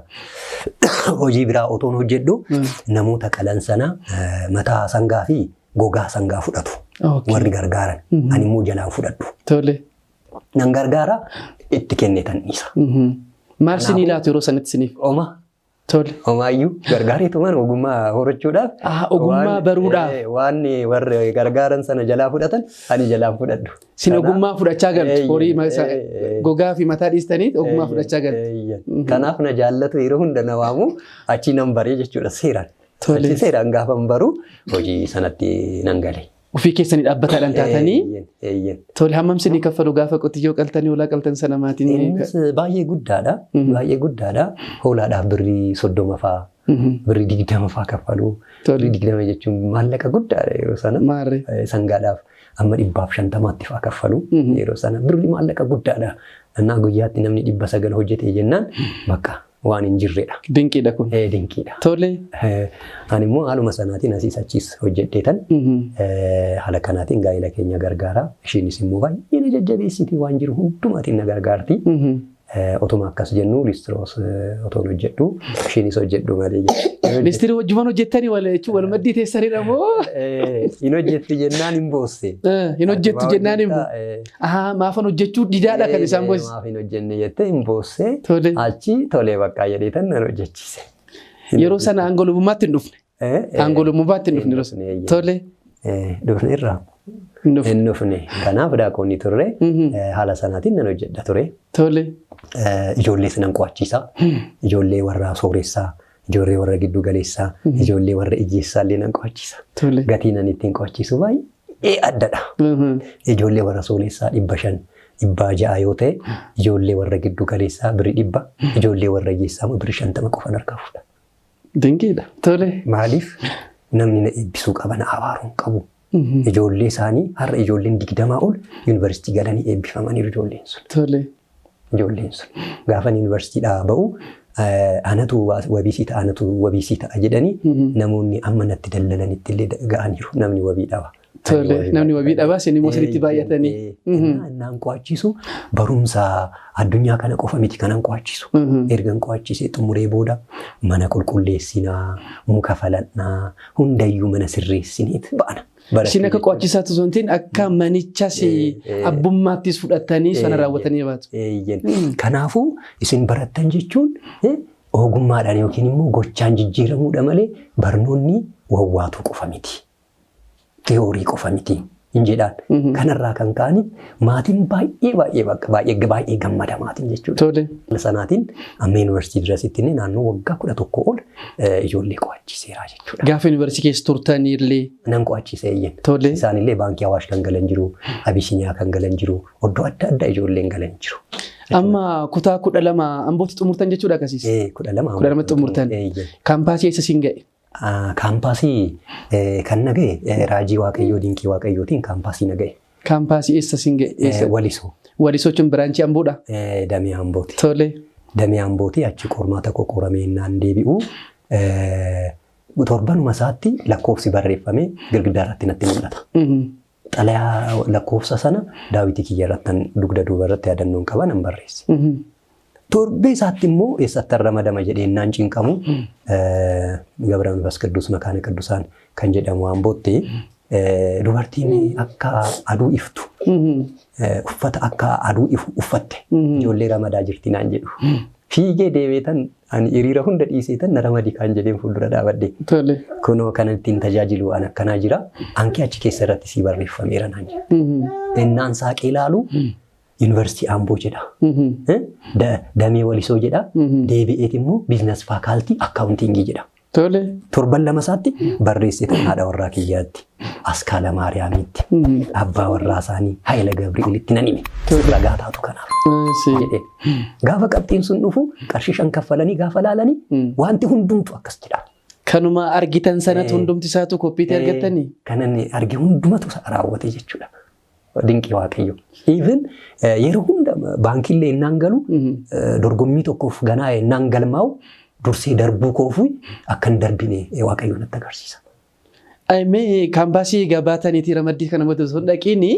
S1: Hojii biraa otoon hojjedhu namoota qalan sana mataa sangaa fi gogaa sangaa fudhatu. Warri gargaaran. Ani immoo jalaan fudhadhu. Nan gargaara, itti kennetan dhiisa.
S2: Maal sinii laatu yeroo sanatti siniif?
S1: Oma. Homaayyuu gargaareetumaan ogummaa horachuudhaaf.
S2: Ogummaa baruudhaaf.
S1: Waan warri gargaaran sana jalaa fudhatan ani jalaan fudhadhu.
S2: Sin ogummaa fudhachaa galtu, horii gogaa fi mataa dhiistanii ogummaa fudhachaa galtu.
S1: Kanaaf na jaallatu, yeroo hunda na waamu, achi nan baree jechuudha seeraan. Achi seeraan gaafa baru hojii sanatti nan gale.
S2: Ofii keessanii dhaabbataadhaan taatanii. Tole, hammam sinii kaffalu gaafa qotiyyoo qaltanii hoolaa qaltan sana maatiin?
S1: Innis baay'ee guddaadha. Baay'ee guddaadha. Hoolaadhaaf birrii 30 fa'aa, birrii 20 fa'aa kaffalu. Birrii 20 jechuun maallaqa guddaadha yeroo sana. Sangaadhaaf amma 150tti fa'aa kaffalu yeroo sana. Birrii maallaqa guddaadha. Innaa guyyaatti namni 900 hojjete jennaan bakka waan hin jirredha.
S2: Dinqiidha kun.
S1: Dinqiidha. Ani immoo haaluma sanaatiin asiis achiis hojjedheetan haala kanaatiin gaa'ela keenya gargaara. Ishiinis immoo baay'ee na jajjabeessiti, waan jiru hundumaatiin na gargaarti. Otuma akkas jennu listiroos otoon hojjedhu, ishiinis hojjedhu malee.
S2: Listirii wajjumaan hojjettanii wal jechuun wal maddii teessanidha moo?
S1: Hin hojjettu jennaan hin boosse.
S2: Hin hojjettu jennaan hin boosse. Maafan hojjechuu didaadha kan isaan boosse.
S1: Maaf hin hojjenne jettee hin boosse. Achi tolee bakka jedheetan nan hojjechiise.
S2: Yeroo sana aangoo lubummaatti hin dhufne. Aangoo lubummaatti hin dhufne yeroo sana. Tole.
S1: Dhufne irraa. Hin dhufne. Kanaaf daakonni turre, haala sanaatiin nan hojjedha ture. Ijoollees nan qo'achiisa. Ijoollee warra sooressaa, ijoollee warra giddu galeessaa, ijoollee warra hiyyeessaa illee nan qo'achiisa. Gatiin ani ittiin qo'achiisu baay'ee addadha. Ijoollee warra sooressaa 500, 600 yoo ta'e, ijoollee warra giddu galeessaa birrii 100, ijoollee warra hiyyeessaa immoo birrii 50 qofan harkaa fuudha.
S2: Dinqiidha. Tole.
S1: Maaliif? Namni na eebbisuu qaba, na abaaruu hin qabu. Ijoollee isaanii har'a ijoolleen 20 ol yuunivarsiitii galanii eebbifamaniiru ijoolleen sun. Ijoolleen sun. Gaafa yuunivarsiitiidhaa ba'u anatu wabii sii ta'a, anatu wabii sii ta'a jedhanii namoonni amma natti dallalanitti illee ga'aniiru, namni wabii dhaba.
S2: Tole, namni wabii dhabaa, isin immoo sirriitti baay'atanii.
S1: Naan qo'achiisu barumsa addunyaa kana qofa miti kanan qo'achiisu. Ergan qo'achiisee xumuree booda mana qulqulleessinaa, muka faladhnaa, hundayyuu mana sirreessineet ba'ana.
S2: Isin akka qo'achiisaatti osoo hin ta'in akka manichas abbummaattis fudhatanii sana raawwatanii baatu.
S1: Kanaafuu isin barattan jechuun ogummaadhaan yookiin immoo gochaan jijjiiramuudha malee barnoonni wawwaatuu qofa miti. Tiyoorii qofa miti. Hin jedhaan. Kanarraa kan ka'ani maatiin baay'ee baay'ee baay'ee baay'ee gammada maatiin jechuudha. Sanaatiin amma yuunivarsiitii dirasitti naannoo waggaa 11 ol ijoollee qo'achiiseera jechuudha.
S2: Gaafa yuunivarsiitii keessa turtanillee.
S1: Nan qo'achiise eeyyen. Isaanillee baankii Awaash kan galan jiru, Abisiiniyaa kan galan jiru, iddoo adda addaa ijoolleen galan jiru.
S2: Amma kutaa 12 Ambootti xumurtan jechuudha akkasiis?
S1: 12.
S2: 12 xumurtan. Kaampaasii eessa siin ga'e?
S1: Kaampaasii kan na ga'e raajii Waaqayyoo dinqii Waaqayyootiin kaampaasii na ga'e.
S2: Kaampaasii eessa siin ga'e?
S1: Walisoo.
S2: Walisoo jechuun branchii Amboodha?
S1: Damee Ambooti. Damee Ambooti achi qormaata qoramee naan deebi'u torbanuma isaatti lakkoofsi barreeffamee girgiddaa irratti natti mul'ata. Xalayaa lakkoofsa sana daawwitii kiyya irratti dugda duuba irratti yaadannoon qaba nan barreesse. Torbee isaatti immoo eessatti ramadama jedhee naan cinqamu Gabra Manfas Qidduus Makaana Qiddusaan kan jedhamu Ambootti dubartiin akka aduu iftu uffata akka aduu ifu uffatte ijoollee ramadaa jirti naan jedhu. Fiigee deemeetan ani hiriira hunda dhiiseetan na ramadi kan jedheen fuuldura dhaabadhe. Kunoo kan ittiin tajaajilu an akkanaa jira. Anki achi keessa irratti sii barreeffameera naan jedhu. Innaan saaqee ilaalu yuunivarsiitii Amboo jedha. Damee Walisoo jedha. Deebi'eet immoo business faculty accountingii jedha. Torban lama isaatti barreessitan haadha warraa kiyyaatti, Askaala Maariyaamitti, abbaa warraa isaanii Hayila Gabri'eelitti nan hime. Ragaa taatu kanaaf. Jedhee. Gaafa qabxiin sun dhufu qarshii 5 kaffalanii gaafa laalanii wanti hundumtu akkas jedha.
S2: Kanuma argitan sanatu hundumti isaatu koppiitii argattanii?
S1: Kanan arge hundumatu raawwate jechuudha. Dinqii Waaqayyo. Even yeroo hunda baankiillee innaan galu dorgommii tokkoof ganaa innaan galmaa'u dursee darbuu koofu akka hin darbine Waaqayyo natti agarsiisa.
S2: Mee kaampaasii egaa baataniitii ramaddii kana booda osoo hin dhaqiini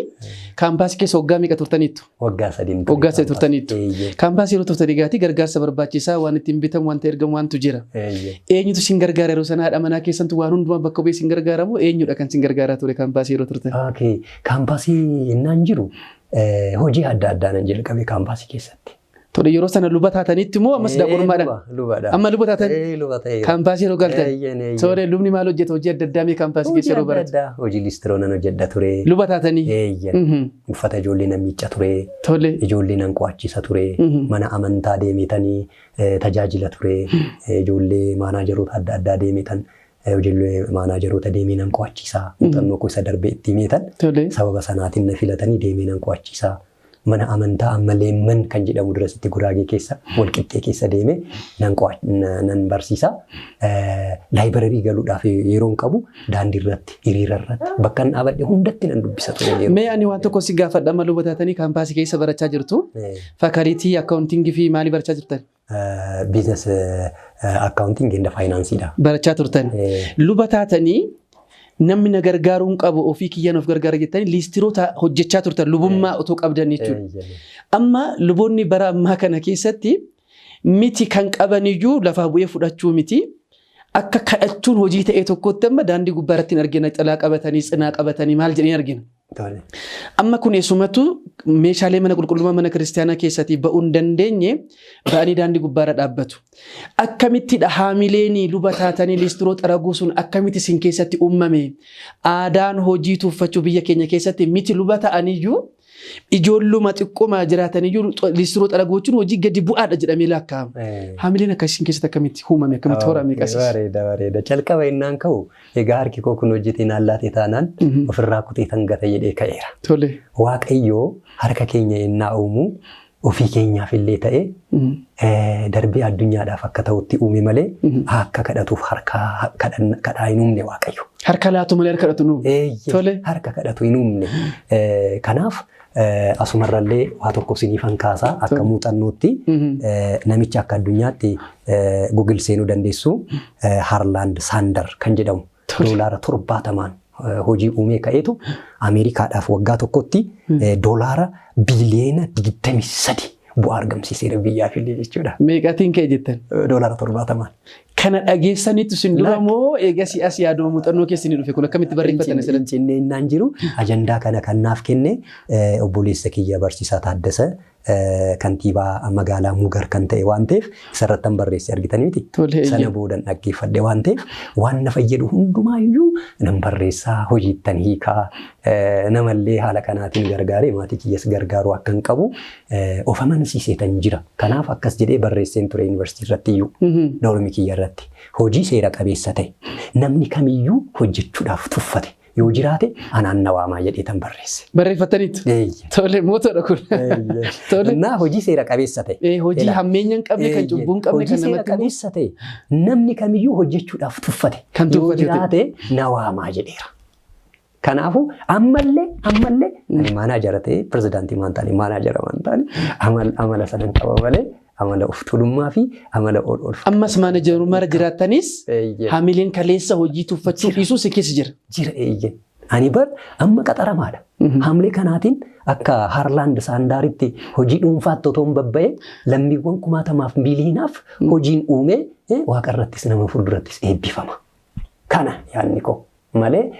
S2: kaampaasii keessa waggaa meeqa turtaniittu?
S1: Waggaa 3.
S2: Waggaa 3 turtaniittu. Kaampaasii yeroo turtan egaati gargaarsa barbaachisaa waan ittiin bitamu wanta ergamu waantu jira. Eenyutu isin gargaara yeroo sana haadha manaa keessantu waan hundumaa bakka bu'ee isin gargaaramu eenyudha kan isin gargaaraa ture kaampaasii yeroo turtan?
S1: Okay. Kaampaasii innaan jiru hojii adda addaa nan jalqabe kaampaasii keessatti.
S2: Tole, yeroo sana luba taatanitti moo ammas daaqonummaadhaan?
S1: Lubadha.
S2: Amma luba taatan?
S1: Luba ta'eera.
S2: Kaampaasii yeroo galtan?
S1: Eeyyeen.
S2: Tole, lubni maal hojjeta hojii adda addaa mee kaampaasii keessa yeroo
S1: Hojii adda
S2: baratu?
S1: addaa. Hojii listiroo nan hojjedha ture.
S2: Luba taatanii?
S1: Eeyyeen. Uffata ijoollee nan miicca ture. Ijoollee nan qo'achiisa ture. Mana amantaa deemetanii tajaajila ture. Ijoollee maanaajeroota adda addaa deemetan ijoollee maanaajeroota deemee nan qo'achiisa. Muuxannoo koo isa darbee itti himeetan. Sababa sanaatiin na filatanii deemee nan qo'achiisa. Mana amantaa amma Leemman kan jedhamu durasitti Guraagee keessa walqixxee keessa deemee nan barsiisa. Library galuudhaaf yeroon qabu daandii irratti, hiriira irratti, bakka inni dhaabadhe hundatti nan dubbisa ture yeroo.
S2: Mee ani waan tokko si gaafadha, amma luba taatanii kaampaasii keessa barachaa jirtu. Faculty accountingii fi maalii barachaa jirtan?
S1: Business accounting and financeiidha.
S2: Barachaa turtan. Luba taatanii namni na gargaaruu hin qabu ofii kiyyaan of gargaara jettanii liistiroota hojjechaa turtan lubummaa otoo qabdan jechuudha. Amma luboonni bara ammaa kana keessatti miti kan qaban iyyuu lafaa bu'ee fudhachuu miti. Akka kadhachuun hojii ta'e tokkotti amma daandii gubbaa irratti hin argina xilaa qabatanii cinaa qabatanii maal jedhanii argina. Amma kun eessumatu meeshaalee mana qulqullummaa mana kiristaanaa keessatti ba'uu hin dandeenye ba'anii daandii gubbaarra dhaabbatu. Akkamittidha haamileen luba taatanii liistiroo xaraguu sun akkamitti isin keessatti uumame? Aadaan hojii tuuffachuu biyya keenya keessatti miti luba ta'aniyyuu ijoolluma xiqquma jiraataniyyuu liistiroo xaraguu jechuun hojii gadi bu'aadha jedhamee lakkaa'ama. Haamileen akkasii isin keessatti akkamitti uumame akkamitti horame qasiis?
S1: Bareeda bareeda. Calqaba innaan ka'u egaa harki koo kun hojjetee naan laate taanaan ofirraa kutee tan gata jedhee ka'eera. Waaqayyoo harka keenya innaa uumu ofii keenyaaf illee ta'e darbee addunyaadhaaf akka ta'utti uume malee akka kadhatuuf harka kadhaa hin uumne Waaqayyo.
S2: Harka laatu malee harka kadhatu nu.
S1: Harka kadhatu hin uumne. Kanaaf asumarrallee waa tokko isiniifan kaasaa akka muuxannootti namicha akka addunyaatti Google seenuu dandeessu Harland Sander kan jedhamu $70n hojii uumee ka'eetu Ameerikaadhaaf waggaa tokkotti $23 biliyoona bu'aa argamsiiseera biyyaaf illee jechuudha.
S2: Meeqaatiin ka'e jettan?
S1: $70n.
S2: Kana dhageessaniitu isin dura moo eegasii as yaaduma muuxannoo keessanii dhufe kun akkamitti barreeffatan asirratti?
S1: Cinnee innaan jiru ajandaa kana kan naaf kenne obboleessa kiyya barsiisaa Taaddasa Kantiibaa magaalaa Mugar kan ta'e waan ta'eef isarrattan barreesse, argitanii miti. Sana boodan dhaggeeffadhe waan ta'eef, waan na fayyadu hundumaayyuu nan barreessaa, hojiittan hiikaa, namallee haala kanaatiin gargaaree maatii kiyyas gargaaruu akka hin qabu of amansiiseetan jira. Kanaaf akkas jedhee barreesseen ture yuunivarsiitii irratti iyyuu, dormii kiyya irratti. Hojii seera qabeessa ta'e namni kamiyyuu hojjechuudhaaf tuffate yoo jiraate anaan na waamaa jedhee tan barreesse.
S2: Barreeffattaniitu. Tole, mootoodha kun.
S1: Tole. Innaa hojii seera qabeessa ta'e.
S2: Hojii hammeenya hin qabne, kan cubbuu hin qabne,
S1: kan namatti seera qabeessa ta'e namni kamiyyuu hojjechuudhaaf tuffate
S2: kan
S1: yoo jiraate na waamaa jedheera. Kanaafuu ammallee ani manager ta'ee pirezidaantii maan taane, manager maan taane, amala sanan qaba malee amala of tuulummaa fi amala ol ol.
S2: Ammas managerummaa irra jiraattanis hamileen kaleessa hojii tuffachuu dhiisuu si keessa jira.
S1: Jira, eeyyee. Ani bar amma qaxaramaadha. Hamilee kanaatiin akka Harlaand Saandaaritti hojii dhuunfaatti otoo hin babba'ee lammiiwwan kumaatamaaf miiliinaaf hojiin uumee waaqarrattis nama fuuldurattis eebbifama. Kana yaadni koo malee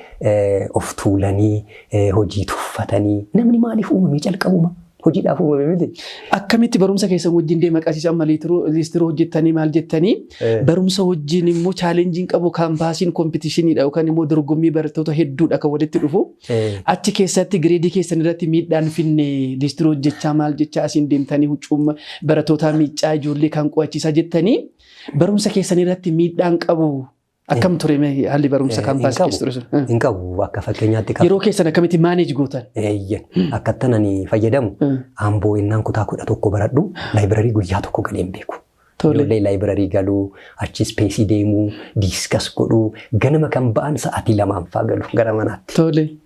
S1: of tuulanii hojii tuffatanii, namni maaliif uumamee? Calqabuma hojiidhaaf uumame miti.
S2: Akkamitti barumsa keessan wajjin deema, qasiis? Amma liistiroo hojjettanii maal jettanii, barumsa wajjin immoo challengeiin qabu, campasiin competitioniidha yookaan immoo dorgommii barattoota hedduudha kan walitti dhufu. Achi keessatti gradeii keessan irratti miidhaan finne, liistiroo hojjechaa maal jechaa asiin deemtanii huccuu barattootaa miiccaa, ijoollee kan qo'achiisaa jettanii, barumsa keessan irratti miidhaan qabu. Akkam ture haalli barumsa campasii keessa ture sun?
S1: Hin qabu, akka fakkeenyaatti.
S2: Yeroo keessan akkamitti manage gootan?
S1: Akkattan ani fayyadamu, Amboo innaan kutaa 11 baradhu library guyyaa tokko galee hin beeku. Ijoollee library galuu, achi spaceii deemuu, discuss godhuu, ganama kan ba'an sa'aatii 2 fa'aa galu gara manaatti.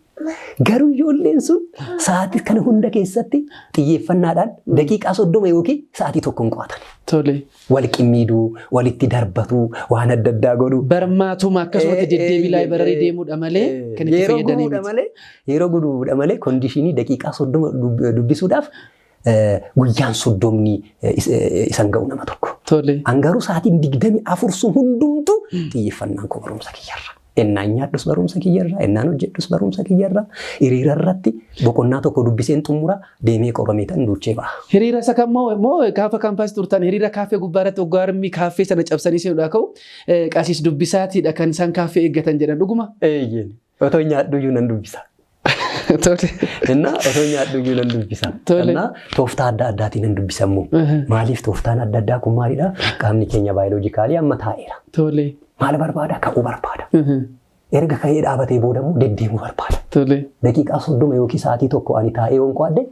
S1: Garuu ijoolleen sun sa'aatii kana hunda keessatti xiyyeeffannaadhaan daqiiqaa 30 yookiin sa'aatii 1 hin qo'atan. Wal qimmiiduu, walitti darbatuu, waan adda addaa godhuu.
S2: Barmaatuma akkasumatti deddeebii library deemuudha malee kan itti fayyadanii miti.
S1: Malee, yeroo gubuudha malee, conditionii daqiiqaa 30 dubbisuudhaaf guyyaan 30 isan ga'u nama tokko. An garuu sa'aatiin 24 sun hundumtuu xiyyeeffannaan koo barumsa kiyyarra. Ennaan nyaadhus barumsa kiyyarra, ennaan hojjedhus barumsa kiyyarra, hiriira irratti boqonnaa tokko dubbiseen xumura, deemee qoramee tan duuchee ba'a.
S2: Hiriira isa kam moo gaafa campasii turtan hiriira kaaffee gubbaa irratti waggaa harmi kaaffee sana cabsanii seenuudhaa ka'u qasiis dubbisaatiidha kan isaan kaaffee eeggatan jedhan, dhuguma?
S1: Eeyyeen. Otoo nyaadhu iyyuu nan dubbisa. Innaa otoo nyaadhu iyyuu nan dubbisa. Innaa tooftaa adda addaatiin nan dubbisa immoo. Maaliif tooftaan adda addaa kun maalidha? Qaamni keenya biologically amma taa'eera. Maal barbaada? Ka'uu barbaada. Erga ka'ee dhaabatee booda immoo deddeemuu barbaada. Daqiiqaa 30 yookiin sa'aatii 1 ani taa'ee yoon qo'adhe,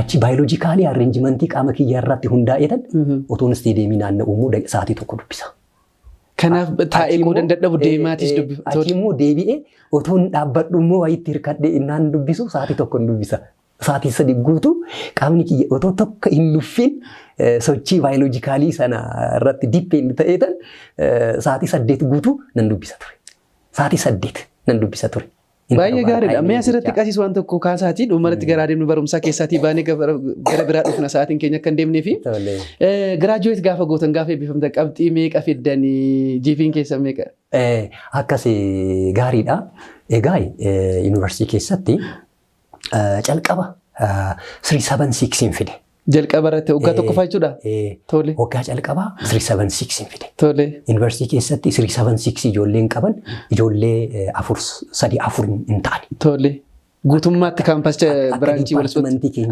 S1: achi biologically arrangementii qaama kiyyaa irratti hundaa'eetan otoon isteediyeemii naanna'u immoo sa'aatii 1 dubbisa.
S2: Kanaaf taa'ee qoodan dadhabu deemaatis dubbisa.
S1: Achi immoo deebi'ee otoon dhaabbadhu immoo wayitti hirkadhee innaan dubbisu sa'aatii 1 hin dubbisa. Sa'aatii 3 guutuu qaamni kiyya otoo tokko hin nuffin sochii biologically sana irratti depend ta'eetan sa'aatii 8 guutuu nan dubbisa ture. Sa'aatii 8 nan dubbisa ture.
S2: Baay'ee gaariidha. Mee asirratti qasiis waan tokko kaasaatii dhumarratti gara adeemnu, barumsaa keessaatii baanee gara biraa dhufna, sa'aatiin keenya akka hin deemnee fi graduate gaafa gootan, gaafa eebbifamtan qabxii meeqa fiddanii, GPAn keessa meeqa?
S1: Akkas, gaariidha. Egaa yuunivarsiitii keessatti calqaba 376 fide.
S2: Jalqaba irratti waggaa tokkoffaa jechuudha?
S1: Waggaa calqabaa 376 fide. Yuunivarsiitii keessatti 376 ijoolleen qaban ijoollee afur, sadi, afur hin ta'ani.
S2: Guutummaatti campasicha branchii
S1: wal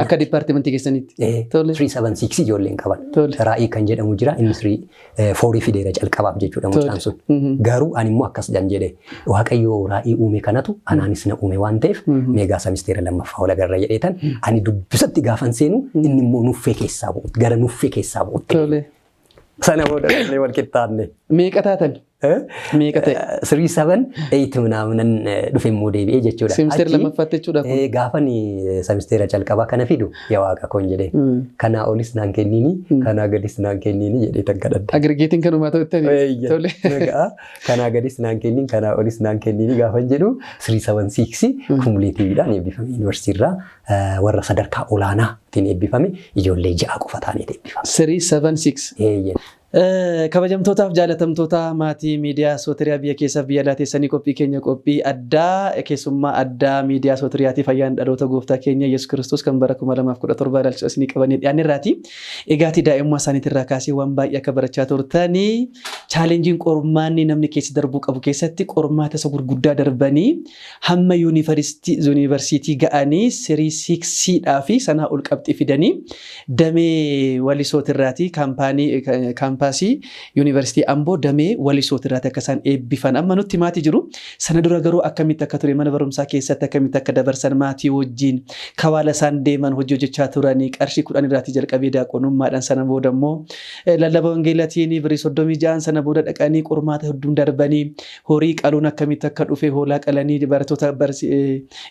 S2: akka departmentii keessanitti.
S1: 376 ijoolleen qaban. Raa'ii kan jedhamu jira, inni 34 fideera calqabaaf jechuudha mucaan sun. Garuu ani immoo akkas jan jedhe, Waaqayyo raa'ii uume kanatu anaanis na uume waan ta'eef meegaa samisteera lammaffaa wal agarra jedheetan ani dubbisatti gaafan seenu, inni immoo nuffee keessaa bu'utti, gara nuffee keessaa bu'utti. Sana booda wal qixxaanne.
S2: Meeqa taatan? Meeqa ta'e?
S1: 378 ምናምን dhufe immoo deebi'ee jechuudha.
S2: Semisteera lammaffaatti jechuudha kun.
S1: Gaafan semisteera calqabaa kana fidu, yaa Waaqa koon jedhee, kanaa olis naan kenniini, kanaa gadis naan kenniini jedhee tan kadhadhe.
S2: Aggregateiin kanumaa ta'utti.
S1: Tole. Kanaa gadis naan kenniin, kanaa olis naan kenniini gaafan jedhu 376 cumulativeiidhaan eebbifame. Yuunivarsiitii irraa warra sadarkaa olaanaatiin eebbifame ijoollee ja'a qofa ta'aniit eebbifame.
S2: 376. Kabajamtootaaf jaalatamtoota maatii miidiyaa Sootiriyaa biyya keessaaf biyya alaa teessanii qophii keenya qophii addaa keessummaa addaa miidiyaa Sootiriyaatiif ayyaana dhaloota gooftaa keenya Yesuus Kiristoos kan bara 2017 ilaalchisa isinii qabannee dhiyaanne irraati. Egaatii daa'imummaa isaaniitirraa kaasee waan baay'ee akka barachaa turtanii, challengeiin qormaanni namni keessa darbuu qabu keessatti qormaata isa gurguddaa darbanii hamma yuunivarsiitii ga'anii three sixiidhaa fi sanaa ol qabxii fidanii damee Walisootirraati, kaampaanii kaampaasii yuunivarsiitii Amboo damee Walisootirraati akka isaan eebbifan amma nutti maatii jiru. Sana dura garuu akkamitti akka ture, mana barumsaa keessatti akkamitti akka dabarsan, maatii wajjin kawaala isaan deeman, hojii hojjechaa turanii, qarshii 10 irraatii jalqabee daaqonummaadhaan, sana booda immoo lallaba wangeelatiin birrii 36n, sana booda dhaqanii qormaata hedduun darbanii, horii qaluun akkamitti akka dhufe, hoolaa qalanii barattoota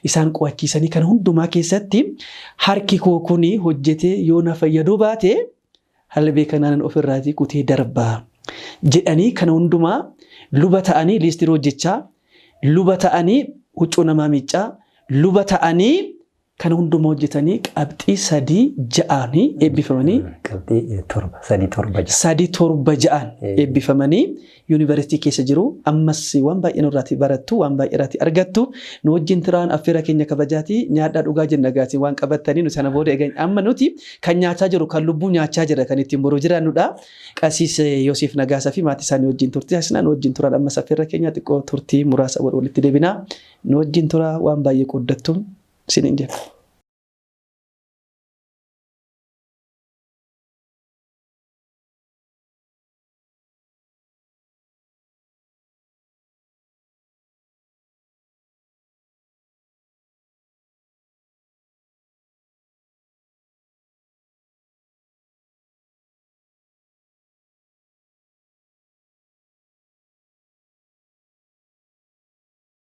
S2: isaan qo'achiisanii, kana hundumaa keessatti harki koo kuni hojjetee yoo na fayyaduu baate halbee kanaan ofirraatii kutee darbaa jedhanii, kana hundumaa luba ta'anii liistiroo hojjechaa, luba ta'anii huccuu namaa miiccaa, luba ta'anii kana hundumaa hojjetanii qabxii 3.6nii eebbifamanii.
S1: Qabxii 7, 3.76.
S2: 3.76n eebbifamanii yuunivarsiitii keessa jiru. Ammas waan baay'ee nurraati barattu, waan baay'ee irraati argattu. Nu wajjin turaan affeera keenya kabajaati. Nyaadhaa, dhugaa jenna gaatii waan qabattanii nu sana booda egaa amma nuti kan nyaachaa jiru kan lubbuu nyaachaa jira, kan ittiin boruu jiraannudha. Qasiis Yoseef Nagaasaa fi maatii isaanii wajjin turtii taasisnaa. Nu wajjin turaan ammas affeera keenya. Xiqqoo turtii muraasa walitti deebinaa. Nu wajjin turaa, waan baay'ee qooddattuun isiniin jenna.